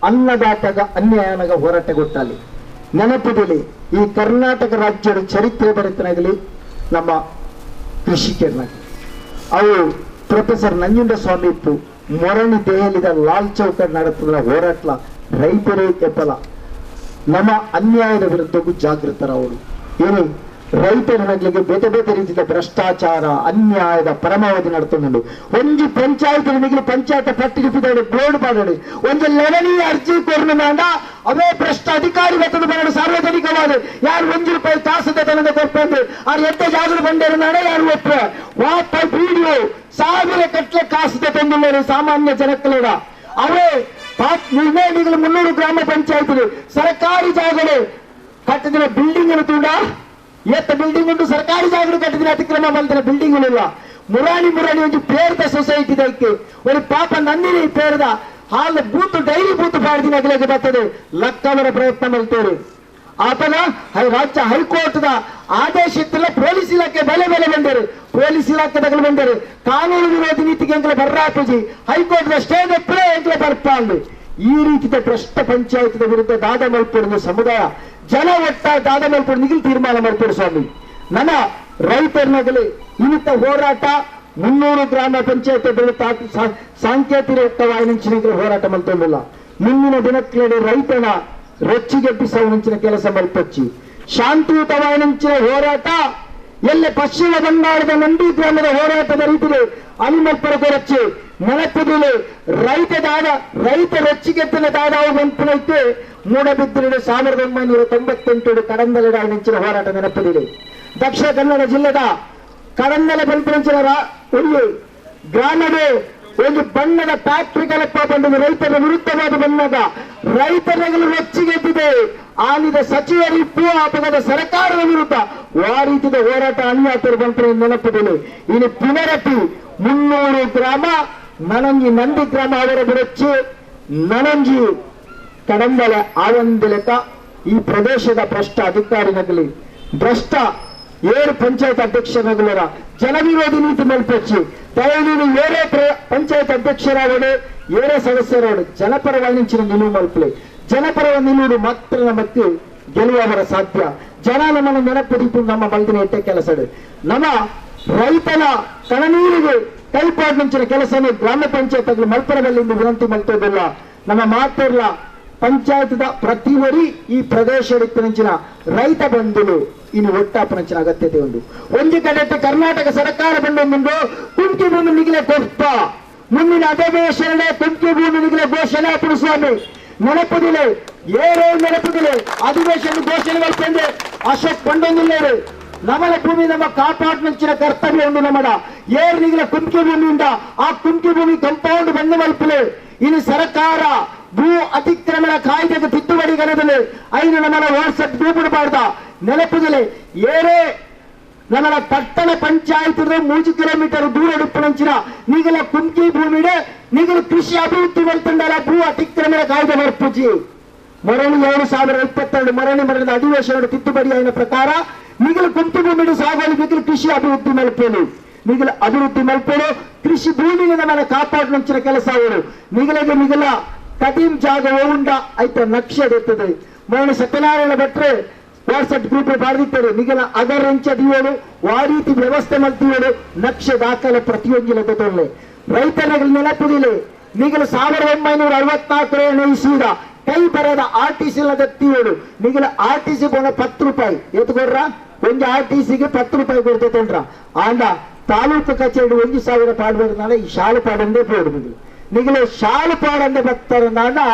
ಅನ್ನದಾತಗ ಅನ್ಯಾಯನಾಗ ಹೋರಾಟ ಗೊತ್ತಾಗಲಿ ನೆನಪುದಲ್ಲಿ ಈ ಕರ್ನಾಟಕ ರಾಜ್ಯದ ಚರಿತ್ರೆ ಬರೆತನಾಗಲಿ ನಮ್ಮ ಕೃಷಿಕರನಾಗಲಿ ಅವು ಪ್ರೊಫೆಸರ್ ನಂಜುಂಡಸ್ವಾಮಿ ಇತ್ತು ಮೊರಣಿ ದೆಹಲಿದ ಲಾಲ್ ಚೌಕ ನಡೆದ ಹೋರಾಟ ರೈತರೇ ಕೆಪ್ಪಲ ನಮ್ಮ ಅನ್ಯಾಯದ ವಿರುದ್ಧಕ್ಕೂ ಜಾಗೃತರವರು. ಏನು ರೈತರನಗಳಿಗೆ ಬೇತೆ ಬೇತೆ ರೀತಿಯ ಭ್ರಷ್ಟಾಚಾರ ಅನ್ಯಾಯದ ಪರಮಾವಧಿ ನಡ್ತೊಂಡು ಒಂಜಿ ಪಂಚಾಯತ್ ನಿಗಲು ಪಂಚಾಯತ್ ಪಟ್ಟಿಗೆ ಬೋರ್ಡ್ ಪಾಡೋಡು ಒಂಜಿ ಲೆವನಿ ಅರ್ಜಿ ಕೊರ್ನು ಮಾಂಡ ಅವೇ ಭ್ರಷ್ಟ ಅಧಿಕಾರಿ ಬತ್ತದ ಬರೋಡು ಸಾರ್ವಜನಿಕವಾದ ಯಾರು 1 ರೂಪಾಯಿ ಕಾಸದ ತನದ ಕೊರ್ಪಂದು ಆರು ಎತ್ತ ಜಾಗರು ಬಂಡೇರು ನಾಡ ಯಾರು ಒಪ್ಪ ವಾಪ ವಿಡಿಯೋ 1000 ಕಟ್ಲೆ ಕಾಸದ ತಂದುಳ್ಳರು ಸಾಮಾನ್ಯ ಜನಕ್ಕಲೋಡ ಅವೇ ನಿರ್ಣಯ ನಿಗಲು 300 ಗ್ರಾಮ ಪಂಚಾಯತ್ ಸರ್ಕಾರಿ ಜಾಗಗಳು ಕಟ್ಟಿದ ಬಿಲ್ಡಿಂಗ್ ಅನ್ನು ತೂಡ ಎತ್ತ ಬಿಲ್ಡಿಂಗ್ ಉಂಟು ಸರ್ಕಾರಿ ಜಾಗರು ಕಟ್ಟಿದ ಅತಿಕ್ರಮ ಬಂದ ಬಿಲ್ಡಿಂಗ್ ಇಲ್ಲ ಮುರಾಣಿ ಮುರಾಣಿ ಒಂದು ಪೇರ್ದ ಸೊಸೈಟಿ ದಕ್ಕೆ ಒಂದು ಪಾಪ ನಂದಿನಿ ಪೇರ್ದ ಹಾಲು booth dairy booth ಪಾಡ್ದಿನ ಅಗಲಕ್ಕೆ ಬರ್ತದೆ ಲಕ್ಕವರ ಪ್ರಯತ್ನ ಮಾಡ್ತೇವೆ. ಆತನ ರಾಜ್ಯ ಹೈಕೋರ್ಟ್ದ ಆದೇಶ ಇತ್ತಲ್ಲ ಪೊಲೀಸ್ ಇಲಾಖೆ ಬೆಲೆ ಬೆಲೆ ಬಂದರು ಪೊಲೀಸ್ ಇಲಾಖೆ ತಗಲು ಬಂದರು ಕಾನೂನು ವಿರೋಧಿ ನೀತಿಗೆ ಎಂಕಲ ಬರ್ರಾಪುಜಿ high court stay ಪ್ಲೇ ಎಂಕಲ ಬರ್ಪಾಂಡು. ಈ ರೀತಿಯ ಭ್ರಷ್ಟ ಪಂಚಾಯತ್ ವಿರುದ್ಧ ದಾದ ಮಲ್ಪೊಡು ಸಮುದಾಯ ಜನ ಒಟ್ಟ ದಾದ ಮಲ್ಪೊಡು ನಿಗಿಲ್ ತೀರ್ಮಾನ ಮಲ್ಪೊಡು ಸ್ವಾಮಿ. ನನ್ನ ರೈತರನಗಲಿ ಇನ್ನಿತ ಹೋರಾಟ 300 ಗ್ರಾಮ ಪಂಚಾಯತ್ ಸಾಂಕೇತಿಕವಾಯಿನ ಹೋರಾಟ ಮಲ್ತೊಂದಿಲ್ಲ. ಮುಂದಿನ ದಿನಕ್ಕೆ ರೈತನ ರೊಚ್ಚಿಗೆಬ್ಬಿಸುವಂಚಿನ ಕೆಲಸ ಮಲ್ಪಚ್ಚಿ ಶಾಂತಿಯುತವಾಯಿನಂಚಿನ ಹೋರಾಟ ಎಲ್ಲ ಪಶ್ಚಿಮ ಬಂಗಾಳದ ನಂದಿ ಗ್ರಾಮದ ಹೋರಾಟದ ರೀತಿಯಲ್ಲಿ ಅಲಿಮಲ್ಪರ ಕೊರಚ್ಚಿ ನೆನಪುದಿಲೆ ರೈತ ದಾದ ರೈತ ರೊಚ್ಚಿಗೆತ್ತಿನ ದಾದಾವು ಮಂಪುನೈತೆ ಮೂಡಬಿದ್ದರೆ 1998 ಕಡಂದಲೆಡ ಹೋರಾಟ ನೆನಪುದಿಲೆ. ದಕ್ಷಿಣ ಕನ್ನಡ ಜಿಲ್ಲೆದ ಕಡಂದಲೆ ಬಂಪುನಂಚಿನ ಒಂದು ಗ್ರಾಮದ ಒಂದು ಬಣ್ಣದ ಫ್ಯಾಕ್ಟರಿ ಕಲಪ್ಪ ಬಂದು ರೈತರ ವಿರುದ್ಧವಾದ ಬಣ್ಣದ ರೈತರಗಳು ರೊಚ್ಚಿಗೆದ್ದಿದೆ. ಆಲಿದ ಸಚಿವರಿಪ್ಪು ಆತಗದ ಸರ್ಕಾರದ ವಿರುದ್ಧ ಆ ರೀತಿಯ ಹೋರಾಟ ಅನ್ಯಾತರು ಬಂಪು ನೆನಪುದಿಲೆ. ಇನ್ನು ಪುನರಪಿ 300 ಗ್ರಾಮ ನನಂಜಿ ನಂದಿ ಗ್ರಾಮ ಅವರ ಬಿಡಚ್ಚಿ ನನಂಜಿ ಕಡಂದಲೆ ಆವಂದಿಲೆತ ಈ ಪ್ರದೇಶದ ಭ್ರಷ್ಟ ಅಧಿಕಾರಿನಗಲಿ ಭ್ರಷ್ಟ ಏರು ಪಂಚಾಯತ್ ಅಧ್ಯಕ್ಷರಾಗಲರ ಜನವಿರೋಧಿ ನೀತಿ ಮಲ್ಪಚ್ಚಿ ದಯನೀನು ಏರೇ ಪಂಚಾಯತ್ ಅಧ್ಯಕ್ಷರಾವಡು ಏರೇ ಸದಸ್ಯರಾವಡು ಜನಪರವಾಗಿ ನಿಲುವು ಮಲ್ಪಲೆ ಜನಪರ ನಿಲುವು ಮಾತ್ರ ನಮಕ್ಕೆ ಗೆಲುವವರ ಸಾಧ್ಯ. ಜನ ನಮ್ಮನ್ನು ನೆನಪು ನಮ್ಮ ಮಲ್ದಿನ ಎಟ್ಟೆ ಕೆಲಸ ನಮ್ಮ ರೈತನ ಕಣನೀರಿಗೆ ಕೈಪಾಡ್ ಮುಂಚಿನ ಕೆಲಸನೇ ಗ್ರಾಮ ಪಂಚಾಯತ್ ಮಲ್ಪರದಲ್ಲಿ ವಿನಂತಿ ಮಲ್ತೋದಿಲ್ಲ. ನಮ್ಮ ಮಾತಿರ್ಲ ಪಂಚಾಯತ್ದ ಪ್ರತಿ ವರಿ ಈ ಪ್ರದೇಶದ ರೈತ ಬಂಧುಲು ಇನ್ನು ಒಟ್ಟಾಪನಂಚಿನ ಅಗತ್ಯತೆ ಉಂಟು. ಒಂದು ಕಡೆ ಕರ್ನಾಟಕ ಸರ್ಕಾರ ಬಂದು ಕುಂಕಿ ಭೂಮಿ ನಿಗಲೆ ಕೊರ್ಪ ಮುಂದಿನ ಅಧಿವೇಶನ ಕುಂಕಿ ಭೂಮಿ ನಿಗಲೆ ಘೋಷಣೆ ಸ್ವಾಮಿ ನೆನಪುದಿಲ್ಲ ಏರೋ ನೆನಪುದಿಲ್ಲ ಅಧಿವೇಶನ ಘೋಷಣೆ ಮಲ್ಪಂದೆ ಅಶೋಕ್ ಬಂಡೊಂದಿಲ್ಲೇರು ನಮ್ಮಲ ಭೂಮಿ ನಮ್ಮ ಕಾಪಾಡ್ನಂಚಿನ ಕರ್ತವ್ಯ ಉಂಟು. ನಮ್ಮಡ ಏರು ನಿಗಲ ಕುಂಕಿ ಭೂಮಿಯಿಂದ ಆ ಕುಂಕಿ ಭೂಮಿ ಕಂಪೌಂಡ್ ಬಂದು ಮಲ್ಪಲೆ ಇನ್ನು ಸರ್ಕಾರ ಭೂ ಅತಿಕ್ರಮಣ ಕಾಯ್ದೆಗೆ ತಿದ್ದುಪಡಿ ಗಣದಲ್ಲಿ ಐದು ನಮ್ಮನ ವಾಟ್ಸಪ್ ಗ್ರೂಪ್ ನೆನಪುದಲೆ ಏರೇ ನಮ್ಮನ ಪಟ್ಟಣ ಪಂಚಾಯತ್ 3 ಕಿಲೋಮೀಟರ್ ದೂರ ಉಡುಪುನಂಚಿನ ನಿಗಲ ಕುಂಕಿ ಭೂಮಿಡೆ ನಿಗಲ ಕೃಷಿ ಅಭಿವೃದ್ಧಿ ಮಲ್ತಂಡಲ ಭೂ ಅತಿಕ್ರಮಣ ಕಾಯ್ದೆ ಮರ್ಪುಜಿ ಮರಣಿ 2022 ಮರಣಿ ಮರಣದ ಅಧಿವೇಶನ ತಿದ್ದುಪಡಿ అయిన ಪ್ರಕಾರ ನಿಗಲ ಕುಂಕಿ ಭೂಮಿಡು ಸಾಗುವಳಿ ನಿಗಲ ಕೃಷಿ ಅಭಿವೃದ್ಧಿ ಮಲ್ಪೇನು ನಿಗಲ ಅಭಿವೃದ್ಧಿ ಮಲ್ಪೇನು ಕೃಷಿ ಭೂಮಿಗೆ ನಮ್ಮನ್ನ ಕಾಪಾಡುವಂಚಿನ ಕೆಲಸ ಅವರು ನಿಗಲಗೆ ನಿಗಲ ಕದೀಂ ಜಾಗ ಉಂಡ ಐತ ನಕ್ಷೆ ಇರ್ತದೆ. ಮರಣ ಸತ್ಯನಾರಾಯಣ ಭಟ್ರೆ ವಾಟ್ಸಪ್ ಗ್ರೂಪ್ ಬಾರ್ದಿತ್ತಾರೆ ನಿಗಲ ಅದರಂಚ ದಿವಳು ಆ ರೀತಿ ವ್ಯವಸ್ಥೆ ಮಲ್ತಿವಳು ನಕ್ಷೆ ದಾಖಲೆ ಪ್ರತಿಯೊಂದಿಲ್ಲ ತೊಳ್ಳೆ ರೈತರ ನೆನಪುದಿಲ್ಲ ನಿಗಲ 1964 ಇಸ್ವಿದ ಕೈ ಬರದ R T C ದತ್ತಿವಳು ನಿಗಲ R T C ಬೋನ 10 ರೂಪಾಯಿ ಎತ್ಕೊಡ್ರ ಒಂದು ಆರ್ ಟಿ ಸಿಗೆ 10 ರೂಪಾಯಿ ಕೊಡ್ತೇತೊಂಡ್ರ ಆಂಡ ತಾಲೂಕು ಕಚೇರಿ 1000 ಪಾಡ್ಬೇಡ ಈ ಶಾಲು ಪಾಡಂದೇ ಪೋಡು ನಿಗಲು ನಿಗಲ ಶಾಲು ಪಾಡಂದೆ ಬರ್ತಾರ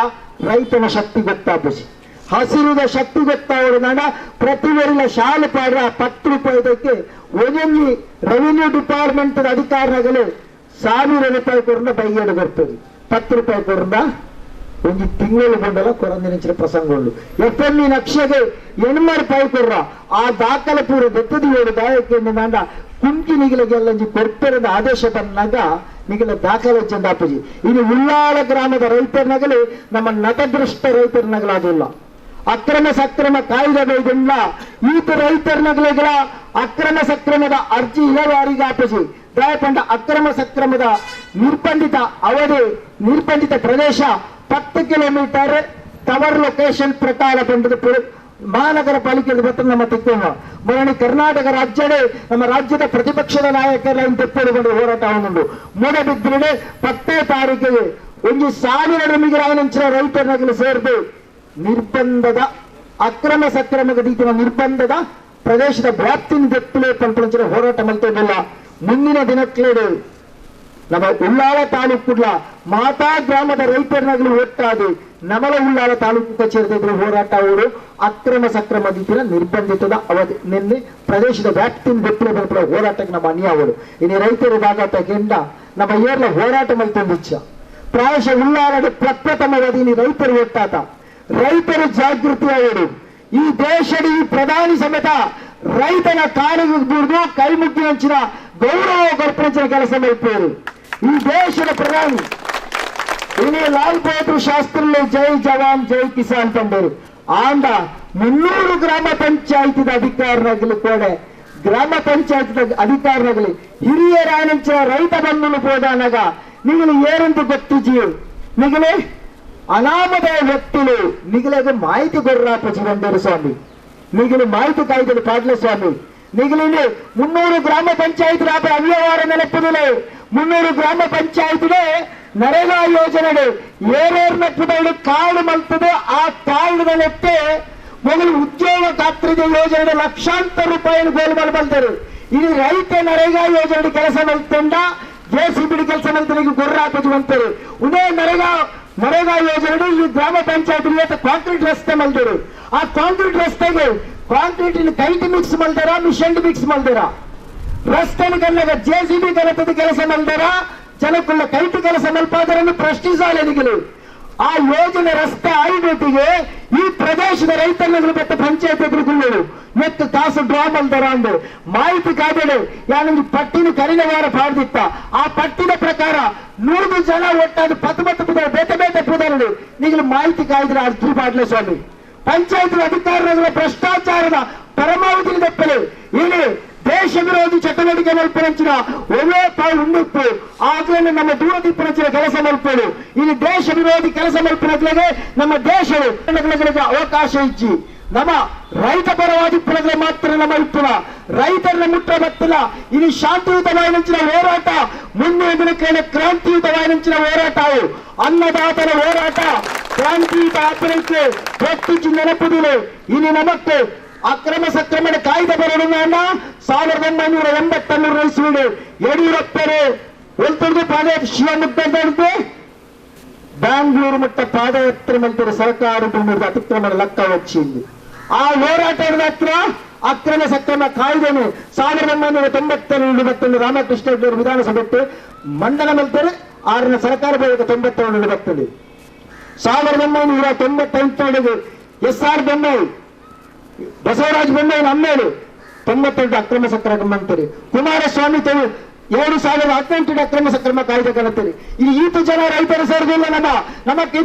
ರೈತನ ಶಕ್ತಿ ಗೊತ್ತಾಪುಸಿ ಹಸಿರುದ ಶಕ್ತಿ ಗೊತ್ತಾವಡ ಪ್ರತಿ ವೇರಿಲ ಶಾಲು ಪಾಡ್ರ 10 ರೂಪಾಯಿದಕ್ಕೆ ಒಂದೊಂದು ರೆವಿನ್ಯೂ ಡಿಪಾರ್ಟ್ಮೆಂಟ್ ಅಧಿಕಾರಿಗಳು 1000 ರೂಪಾಯಿ ಕೊರಂಡ ಬೈಗೇಡು ಬರ್ತದೆ 10 ರೂಪಾಯಿ ಕೊರಂಡ ಒಂದು ತಿಂಗಳು ಬಂದಲ್ಲ ಕೊರಂದಿನ ಪ್ರಸಂಗಗಳು F M E ನಕ್ಷೆಗೆ 80 ರೂಪಾಯಿ ಕೊರ್ರ ಆ ದಾಖಲೆ ಪೂರ ದತ್ತದಿ ಏಳು ದಾಯಕ್ಕೆ ನಾಂಡ ಕುಂಕಿ ನಿಗಲಿಗೆಲ್ಲಂಜಿ ಕೊರ್ಪೆರದ ಆದೇಶ ಬಂದಾಗ ನಿಗಲ ದಾಖಲೆ ಚಂದಾಪುಜಿ. ಇನ್ನು ಉಳ್ಳಾಲ ಗ್ರಾಮದ ರೈತರನಗಲಿ ನಮ್ಮ ನತದೃಷ್ಟ ರೈತರನಗಲಾದಿಲ್ಲ ಅಕ್ರಮ ಸಕ್ರಮ ಕಾಯ್ದೆ ಬೈದಿಲ್ಲ ಈತ ರೈತರನಗಲಿಗಳ ಅಕ್ರಮ ಸಕ್ರಮದ ಅರ್ಜಿ ಇಳವಾರಿಗೆ ಆಪುಜಿ ದಯಪಂಡ ಅಕ್ರಮ ಸಕ್ರಮದ ನಿರ್ಬಂಧಿತ ಅವಧಿ ನಿರ್ಬಂಧಿತ ಪ್ರದೇಶ 10 kilometre tower location ಪ್ರಕಾರ ಬಂದದ್ದು ಮಹಾನಗರ ಪಾಲಿಕೆ ಬತ್ತ ನಮ್ಮ ತಿಕ್ಕೋಣ ಮರಣಿ ಕರ್ನಾಟಕ ರಾಜ್ಯದೇ ನಮ್ಮ ರಾಜ್ಯದ ಪ್ರತಿಪಕ್ಷದ ನಾಯಕರ ತೆಪ್ಪಡಿಕೊಂಡು ಹೋರಾಟ ಉಂಟು. ಮೂಡಬಿದ್ದರೆ 10ನೇ ತಾರೀಕಿಗೆ 1000 ಮಿಗಿರಾಯನಂಚಿನ ರೈತರನಗಲು ಸೇರಿದು ನಿರ್ಬಂಧದ ಅಕ್ರಮ ಸಕ್ರಮ ರೀತಿಯ ನಿರ್ಬಂಧದ ಪ್ರದೇಶದ ವ್ಯಾಪ್ತಿನ ದೆಪ್ಪಲೆ ಪಂಪಂಚಿನ ಹೋರಾಟ ಮಲ್ತೋದಿಲ್ಲ. ಮುಂದಿನ ದಿನಕ್ಲೇಡು ನಮ್ಮ ಉಳ್ಳಾಲ ತಾಲೂಕುಡ್ಲ ಮಾತಾ ಗ್ರಾಮದ ರೈತರನಗಲು ಒಟ್ಟಾದಿ ನಮಲ ಉಳ್ಳಾಲ ತಾಲೂಕು ಕಚೇರಿ ಹೋರಾಟ ಅವರು ಅಕ್ರಮ ಸಕ್ರಮ ರೀತಿಯ ನಿರ್ಬಂಧಿತದ ಅವಧಿ ನಿನ್ನೆ ಪ್ರದೇಶದ ವ್ಯಾಪ್ತಿನ ಬೆಪ್ಪಲೆ ಬಲ್ಪಲ ಹೋರಾಟಕ್ಕೆ ನಮ್ಮ ಅನ್ಯಾವರು ಇನ್ನು ರೈತರು ಭಾಗತಕ್ಕಿಂತ ನಮ್ಮ ಏರ್ಲ ಹೋರಾಟ ಮಲ್ತೊಂದಿಚ್ಚ ಪ್ರಾಯಶಃ ಉಳ್ಳಾಲದ ಪ್ರಪ್ರಥಮವಾದಿ ರೈತರು ಒಟ್ಟಾತ ರೈತರು ಜಾಗೃತಿ ಅವರು ಈ ದೇಶದ ಈ ಪ್ರಧಾನಿ ಸಮೇತ ರೈತನ ಕಾಲಿಗೆ ಬಿಡಿದು ಕೈ ಮುಗ್ಗಿನಂಚಿನ ಗೌರವ ಕೊರ್ಪಂಚಿನ ಕೆಲಸ ಮಲ್ಪೇರು ಈ ದೇಶದ ಪ್ರಧಾನಿ ಇನಿ ಲಾಲ್ ಬಹದ್ದೂರ್ ಶಾಸ್ತ್ರಿ ಜೈ ಜವಾನ್ ಜೈ ಕಿಸಾನ್ ತಂದರು ಆಂಡ 300 ಗ್ರಾಮ ಪಂಚಾಯತಿದ ಅಧಿಕಾರನಾಗಲಿ ಕೂಡ ಗ್ರಾಮ ಪಂಚಾಯತ್ ಅಧಿಕಾರನಾಗಲಿ ಹಿರಿಯರಾನಂಚಿನ ರೈತ ಬಂಧುಲು ಹೋದಾನಾಗ ನಿಗಲು ಏರೆಂದು ಗೊತ್ತಿಜಿ ನಿಗಲೇ ಅನಾಮದ ವ್ಯಕ್ತಿಲು ನಿಗಲಾಗ ಮಾಹಿತಿ ಕೊರ್ರಾಪಜಿ ಬಂದರು ಸ್ವಾಮಿ ನಿಗಲು ಮಾಹಿತಿ ಕಾಯ್ದೆ ಪಾಡ್ಲೆ ಸ್ವಾಮಿ ನಿಗಲಿನ 300 ಗ್ರಾಮ ಪಂಚಾಯತ್ ರಾಪ ಅವ್ಯವಹಾರ ನೆನಪುದಿಲ್ಲ 300 ಗ್ರಾಮ ಪಂಚಾಯತ್ಗೆ ನರೇಗಾ ಯೋಜನೆ ಏರೇರ್ನ ಪುದಳು ಕಾರ್ಡ್ ಮಲ್ತದೆ ಆ ಕಾರ್ಡ್ ನೆತ್ತೆ ಮೊದಲು ಉದ್ಯೋಗ ಖಾತ್ರಿ ಯೋಜನೆ ಲಕ್ಷಾಂತರ ರೂಪಾಯಿ ಗೋಲ್ಮಾಲ್ ಬಲ್ತಾರೆ. ಇಲ್ಲಿ ರೈತ ನರೇಗಾ ಯೋಜನೆ ಕೆಲಸ ಮಲ್ತಂಡ J C B ಕೆಲಸ ಮಲ್ತನಿಗೆ ಗೊರ್ರ ಹಾಕೋದು ಅಂತಾರೆ. ಉದೇ ನರೇಗಾ ಯೋಜನೆ ಈ ಗ್ರಾಮ ಪಂಚಾಯತ್ ಕಾಂಕ್ರೀಟ್ ರಸ್ತೆ ಮಲ್ದರು ಆ ಕಾಂಕ್ರೀಟ್ ರಸ್ತೆಗೆ ಕಾಂಕ್ರೀಟ್ ಕೈಟ್ ಮಿಕ್ಸ್ ಮಲ್ದಾರ ಮಿಷನ್ ಮಿಕ್ಸ್ ಮಲ್ದಾರ ರಸ್ತೆ ಕನ್ನಾಗ J C B ಕಲತದ ಕೆಲಸ ಮಲ್ದಾರ ಜನಕ್ಕುಳ್ಳ ಕೈಟು ಕೆಲಸ ಮಲ್ಪಾದರನ್ನು ಪ್ರಶ್ನಿಸಾಲೆ ನಿಗಲು ಆ ಯೋಜನೆ ರಸ್ತೆ ಆಯ್ದೊಟ್ಟಿಗೆ ಈ ಪ್ರದೇಶದ ರೈತರನ್ನು ಬೆಟ್ಟ ಪಂಚಾಯತ್ ಎದುರುಕೊಳ್ಳೋರು ಮತ್ತು ಕಾಸು ಡ್ರಾ ಮಲ್ದಾರ ಅಂದು ಮಾಹಿತಿ ಕಾದಡೆ ಯಾನೊಂದು ಪಟ್ಟಿನ ಕರಿನ ವಾರ ಪಾಡ್ದಿತ್ತ ಆ ಪಟ್ಟಿನ ಪ್ರಕಾರ 100 ಜನ ಒಟ್ಟಾದ 19 ಪುದರ್ ಬೇತೆ ಬೇತೆ ಪುದರಡು ನಿಗಲು ಮಾಹಿತಿ ಕಾಯ್ದ್ರೆ ಅರ್ಜಿ ಪಾಡ್ಲೆ ಸ್ವಾಮಿ. ಪಂಚಾಯತ್ ಅಧಿಕಾರಿಗಳ ಭ್ರಷ್ಟಾಚಾರದ ಪರಮಾವಧಿ ದಪ್ಪಲೆ ಇಲ್ಲಿ ದೇಶ ವಿರೋಧಿ ಚಟುವಟಿಕೆ ಮಲ್ಪನಂಚಿನ ಒಳ್ಳೆ ತಾವು ಉಂಡಿಪ್ಪು ಆಗ್ಲೇ ನಮ್ಮ ದೂರದಿಪ್ಪನಂಚಿನ ಕೆಲಸ ಮಲ್ಪಡು. ಇಲ್ಲಿ ದೇಶ ವಿರೋಧಿ ಕೆಲಸ ಮಲ್ಪನಗಳಿಗೆ ನಮ್ಮ ದೇಶವು ಅವಕಾಶ ಇಚ್ಚಿ ನಮ್ಮ ರೈತ ಪರವಾದಿ ಪುನಗಳ ಮಾತ್ರ ನಮ್ಮ ಇಪ್ಪುನ ರೈತರನ್ನ ಮುಟ್ಟ ಬತ್ತಿಲ್ಲ. ಇಲ್ಲಿ ಶಾಂತಿಯುತವಾಯಿನಂಚಿನ ಹೋರಾಟ ಮುಂದಿನ ದಿನಕ್ಕೆ ಕ್ರಾಂತಿಯುತವಾಯಿನಂಚಿನ ಹೋರಾಟ, ಅನ್ನದಾತನ ಹೋರಾಟ ಕ್ರಾಂತಿಯುತ ಆಚರಣೆ ಪ್ರತಿ ನೆನಪುದಿಲ್ಲ. ಇಲ್ಲಿ ನಮಕ್ಕೆ ಅಕ್ರಮ ಸಕ್ರಮಣ ಕಾಯ್ದೆ ಬರೋಣ 1983 ಇಸ್ವಿಡು ಯಡಿಯೂರಪ್ಪರು ಒಲ್ತುರ್ದು ಪಾದಯಾತ್ರೆ ಶಿವಮೊಗ್ಗ ಬೆಂಗಳೂರು ಮಟ್ಟ ಪಾದಯಾತ್ರೆ ಮಂತ್ರಿ ಸರ್ಕಾರ ಅತಿಕ್ರಮಣ ಲಕ್ಕ వచ్చింది. ಆ ಹೋರಾಟದ ಹತ್ರ ಅಕ್ರಮ ಸಕ್ರಮ ಕಾಯ್ದೆನು 1992 ರಾಮಕೃಷ್ಣ ವಿಧಾನಸಭೆ ಮಂಡನೆ ಮಲ್ತಾರೆ ಆರನ ಸರ್ಕಾರ ಬಳಿಕ 92 ಬರ್ತದೆ. 1995 ಎಸ್ ಆರ್ ಬೊಮ್ಮಾಯಿ ಬಸವರಾಜ ಬೊಮ್ಮಾಯಿ ನಮ್ಮೇಲೆ 98 ಅಕ್ರಮ ಸಕ್ರಮ ಅಂತಾರೆ. ಕುಮಾರಸ್ವಾಮಿ 2018 ಅಕ್ರಮ ಸಕ್ರಮ ಕಾಯ್ದೆ ಕಲತ್ತಾರೆ. ಇಲ್ಲಿ ಈತ ಜನ ರೈತರ ಸೇರಿದಿಲ್ಲ. ನಮ್ಮ ನಮಕ್ಕೆ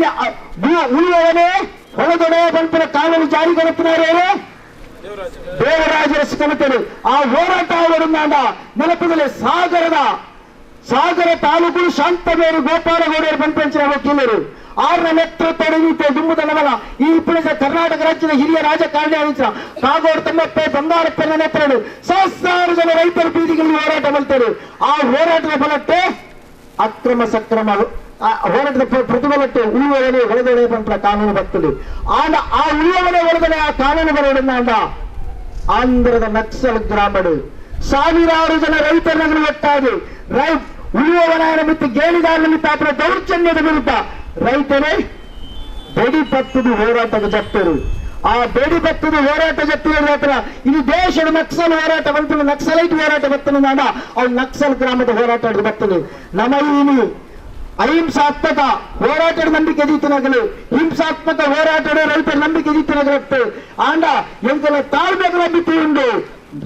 ಉಳಿಯುವವನೇ ಹೊಳದೊಡೆ ಬಂಪರ ಕಾನೂನು ಜಾರಿಗೊಳಿಸುತ್ತಾರೆ ದೇವರಾಜರ ಕಲಿತರು. ಆ ಹೋರಾಟ ಅವರು ನೆನಪದಲ್ಲಿ ಸಾಗರ ತಾಲೂಕು ಶಾಂತಬೇರು ಗೋಪಾಲಗೌಡರು ಬಂಪಂಚಿನ ವಕೀಲರು ಆರನ ನೇತೃತ್ವದ ದುಂಬುದನವಲ್ಲ ಈ ಪುಳಿದ ಕರ್ನಾಟಕ ರಾಜ್ಯದ ಹಿರಿಯ ರಾಜಕಾರಣಿ ಕಾಗೋಡು ತಮ್ಮಪ್ಪ ಬಂಗಾರಪ್ಪನ ನೇತೃತ್ವ ಸಹಸ್ರಾರು ಜನ ರೈತರ ಬೀದಿಗಳಲ್ಲಿ ಹೋರಾಟ ಮಾಡ್ತಾರೆ. ಆ ಹೋರಾಟದ ಬಲಕ್ಕೆ ಅಕ್ರಮ ಸಕ್ರಮ ಹೋರಾಟದ ಪ್ರತಿಫಲಕ್ಕೆ ಉಳಿಯುವವನೇ ಒಳಗಡೆ ಬಂದ ಕಾನೂನು ಬರ್ತದೆ. ಆ ಉಳಿಯುವವನೇ ಒಳಗಡೆ ಆ ಕಾನೂನು ಬರೋಣ ಆಂಧ್ರದ ನಕ್ಸಲ್ ಗ್ರಾಮಡು ಸಾವಿರಾರು ಜನ ರೈತರನ್ನು ಒಟ್ಟಾಗಿ ಉಳಿಯುವವನ ಮತ್ತು ಗೇಣಿದಾರನ ಮಿತ್ತ ಆತನ ದೌರ್ಜನ್ಯದ ವಿರುದ್ಧ ರೈತರೇ ಬೇಡಿ ಬತ್ತದ ಹೋರಾಟದ ಜತ್ತರು. ಆ ಬೇಡಿ ಬತ್ತದ ಹೋರಾಟ ಜತ್ತಿರ ಇದು ದೇಶದ ನಕ್ಸಲ್ ಹೋರಾಟ ಬಂತು, ನಕ್ಸಲೈಟ್ ಹೋರಾಟ ಬರ್ತದೆ. ನಾಡ ಅವ್ನು ನಕ್ಸಲ್ ಗ್ರಾಮದ ಹೋರಾಟ ಬರ್ತದೆ. ನಮ್ಮ ಈ ಅಹಿಂಸಾತ್ಮಕ ಹೋರಾಟದ ನಂಬಿಕೆ ಜೀತನಗಲು ಹಿಂಸಾತ್ಮಕ ಹೋರಾಟದ ರೈತರ ನಂಬಿಕೆ ಜೀತನಗಲತ್ತು ಆಂಡ ಎಂತೆಲ್ಲ ತಾಳ್ಮೆಗಳ ಮಿತಿ ಉಂಟು.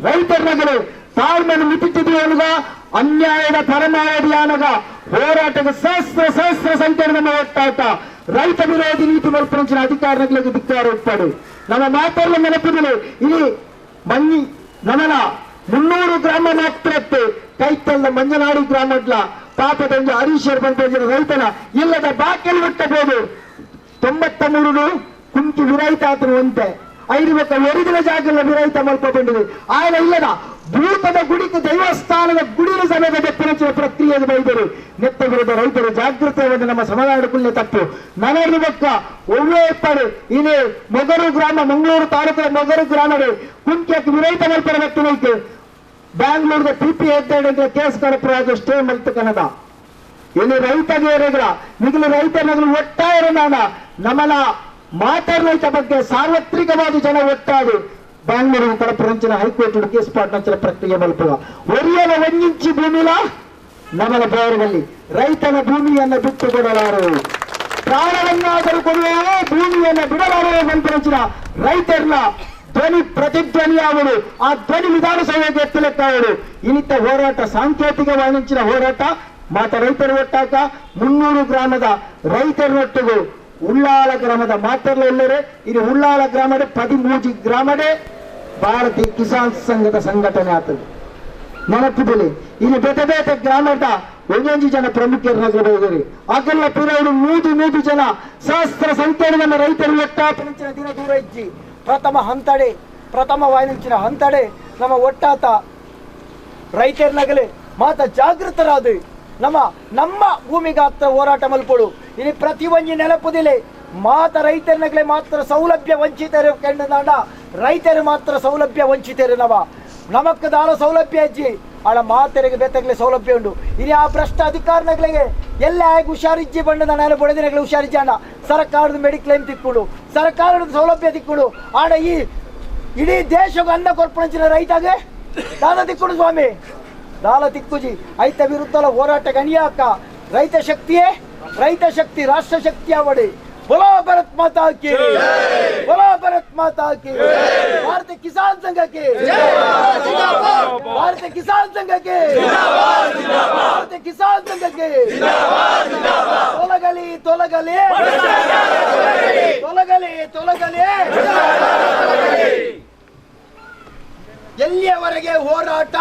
ರೈತರ ನಗಲು ತಾಳ್ಮೆಯನ್ನು ಮಿತಿಟ್ಟಿದೆಯಲ್ಲ ಅನ್ಯಾಯದ ಪರಮಾವಧಿ ಆನಗ ಹೋರಾಟದ ಸಹಸ್ರ ಸಹಸ್ರ ಸಂಖ್ಯೆ ನಮ್ಮ ಒಟ್ಟಾಟ ರೈತ ವಿರೋಧಿ ನೀತಿ ಮಲ್ಪನಂಚಿನ ಅಧಿಕಾರಿಗಳಿಗೆ ಧಿಕ್ಕಾರ ಒಪ್ಪಾಡು. ನಮ್ಮ ಮಾತಾಡಲು ನೆನಪಿದಲು ಇಲ್ಲಿ ಮನ್ನಿ ನಮನ 300 ಗ್ರಾಮ ಮಾತ್ರಕ್ಕೆ ಕೈತಲ್ಲ ಮಂಜನಾಡಿ ಗ್ರಾಮಡ್ಲ ಪಾಪದ ಹರೀಶರ್ ಬಂದ ರೈತನ ಇಲ್ಲದ ಬಾಕಿ ಹುಟ್ಟಬಹುದು. 93 ಕುಂಕಿ ವಿರೈತ ಆತನು ಅಂತೆ ಐದು ಒರಿದಿನ ಜಾಗಲ್ಲ ವಿರೈತ ಮಲ್ಪ ಬಂದಿದೆ. ಆಯನ ಇಲ್ಲದ ಭೂತದ ಗುಡಿಗೆ ದೇವಸ್ಥಾನದ ಗುಡಿನ ಸಮೇತ ಬೆಪ್ಪನಂಚಿನ ಪ್ರಕ್ರಿಯೆ ಬೈದರು. ನೆತ್ತ ವಿರುದ್ಧ ರೈತರು ಜಾಗೃತವಾದ ನಮ್ಮ ಸಮುದಾಯದ ಕುಲ್ಲೆ ತಪ್ಪು ನನಗೆ ಬಕ್ಕ ಒಳ್ಳೆ ಇಪ್ಪಡು. ಇಲ್ಲಿ ಮೊಗರು ಗ್ರಾಮ ಮಂಗಳೂರು ತಾಲೂಕಿನ ಮೊಗರು ಗ್ರಾಮಗಳು ಕುಂಕಿಯಕ್ಕೆ ವಿರೈತ ಮಲ್ಪರ ವ್ಯಕ್ತಿ ಬ್ಯಾಂಗ್ಳೂರ್ದ ಪಿಪಿ ಹೆಗ್ಗಡೆ ಕೇಸ್ ಕಡಪರಾಗ ಸ್ಟೇ ಮಲ್ತ ಕನ್ನಡ. ಇಲ್ಲಿ ರೈತಗೆ ಮಿಗಿಲು ರೈತನಗಲು ಒಟ್ಟಾರೆ ನಮ್ಮನ ಮಾತಾಡಲೈತ ಬಗ್ಗೆ ಸಾರ್ವತ್ರಿಕವಾಗಿ ಜನ ಒಟ್ಟಾಡಿ ಬ್ಯಾಂಗ್ಳೂರಿನ ಕಡಪರಂಚಿನ high court case ಪಾಟ್ನಂಚಿನ ಪ್ರಕ್ರಿಯೆ ಮಲ್ಪುವ ಒರಿಯಲ ಒಂದಿಂಚಿ ಭೂಮಿಲ ನಮನ ಬೇರದಲ್ಲಿ ರೈತನ ಭೂಮಿಯನ್ನು ಬಿಟ್ಟು ಕೊಡಲಾರು, ಪ್ರಾಣವನ್ನಾದರೂ ಕೊಡುವವೇ ಭೂಮಿಯನ್ನು ಬಿಡಲಾರು ಮಂತ್ರಂಚಿನ ರೈತರನ್ನ ಧ್ವನಿ ಪ್ರತಿಧ್ವನಿಯಾವರು. ಆ ಧ್ವನಿ ವಿಧಾನಸಭೆಗೆ ಎತ್ತಲೆತ್ತಾವರು. ಇನ್ನಿತ ಹೋರಾಟ ಸಾಂಕೇತಿಕವಾದಂಚಿನ ಹೋರಾಟ ಮಾತ ರೈತರ ಒಟ್ಟಾಕ 300 ಗ್ರಾಮದ ರೈತರೊಟ್ಟಿಗೂ ಉಳ್ಳಾಲ ಗ್ರಾಮದ ಮಾತರ್ಲೆಲ್ಲರೆ ಇದು ಉಳ್ಳಾಲ ಗ್ರಾಮದ 13 ಗ್ರಾಮದೇ ಭಾರತೀಯ ಕಿಸಾನ್ ಸಂಘದ ಸಂಘಟನೆ ಆತದೆ. ನೆನಪಿದಲ್ಲಿ ಇಲ್ಲಿ ಬೇತೆ ಬೇತೆ ಗ್ರಾಮದ ಒಂದೊಂದು ಜನ ಪ್ರಮುಖರು ಅಗಲ್ಲ ಪಿರವರು 100 ಜನ ಸಹಸ್ರ ಸಂಖ್ಯೆಯಲ್ಲಿ ನಮ್ಮ ರೈತರು ಒಟ್ಟಾಪನಂಚಿನ ದಿನ ದೂರ ಇಜ್ಜಿ. ಪ್ರಥಮ ಹಂತಡೆ ಪ್ರಥಮ ವಾಯಿನಂಚಿನ ಹಂತಡೆ ನಮ್ಮ ಒಟ್ಟಾತ ರೈತರನಗಲೇ ಮಾತ ಜಾಗೃತರಾದ ನಮ್ಮ ನಮ್ಮ ಭೂಮಿಗಾತ್ರ ಹೋರಾಟ ಮಲ್ಪಡು. ಇಲ್ಲಿ ಪ್ರತಿ ಒಂಜಿ ನೆನಪುದಿಲೆ ಮಾತ ರೈತರನಗಲೇ ಮಾತ್ರ ಸೌಲಭ್ಯ ವಂಚಿತರು ಕೆಂಡ ರೈತರು ಮಾತ್ರ ಸೌಲಭ್ಯ ವಂಚಿತರು. ನವ ನಮಕ್ ದಾನ ಸೌಲಭ್ಯ ಅಜ್ಜಿ ಆಡ ಮಾತರಿಗೆ ಬೇತಗಲೇ ಸೌಲಭ್ಯ ಉಂಟು. ಇಲ್ಲಿ ಆ ಭ್ರಷ್ಟ ಅಧಿಕಾರಿನಗಳಿಗೆ ಎಲ್ಲ ಹೇಗೆ ಹುಷಾರಿಜ್ಜಿ ಬಣ್ಣದ ನಾನು ಬಡದಿನಗಳು ಹುಷಾರಿಜ್ಜಿ ಅಣ್ಣ ಸರ್ಕಾರದ ಮೆಡಿಕ್ಲೇಮ್ ತಿಕ್ಕೊಂಡು ಸರ್ಕಾರದ ಸೌಲಭ್ಯ ತಿಕ್ಕೊಂಡು ಆಡ ಈ ಇಡೀ ದೇಶಕ್ಕೆ ಅನ್ನ ಕೊರ್ಪಣಂಚಿನ ರೈತಾಗೆ ದಾನ ತಿಕ್ಕೊಂಡು ಸ್ವಾಮಿ ದಾಲ ತಿಕ್ಕುಜಿ ಐತ ವಿರುದ್ಧ ಹೋರಾಟ ಗಣಿಯಾಕ ರೈತ ಶಕ್ತಿಯೇ ರೈತ ಶಕ್ತಿ ರಾಷ್ಟ್ರ ಶಕ್ತಿ ಅವಡಿ. बोलो भारत माता की, बोलो भारत माता की, भारतीय किसान संघ के, भारतीय किसान संघ के, भारतीय किसान संघ के. ತೊಲಗಲಿ ತೊಲಗಲಿ ತೊಲಗಲಿ ತೊಲಗಲಿ. ಸಿಗುವವರೆಗೆ ಹೋರಾಟ.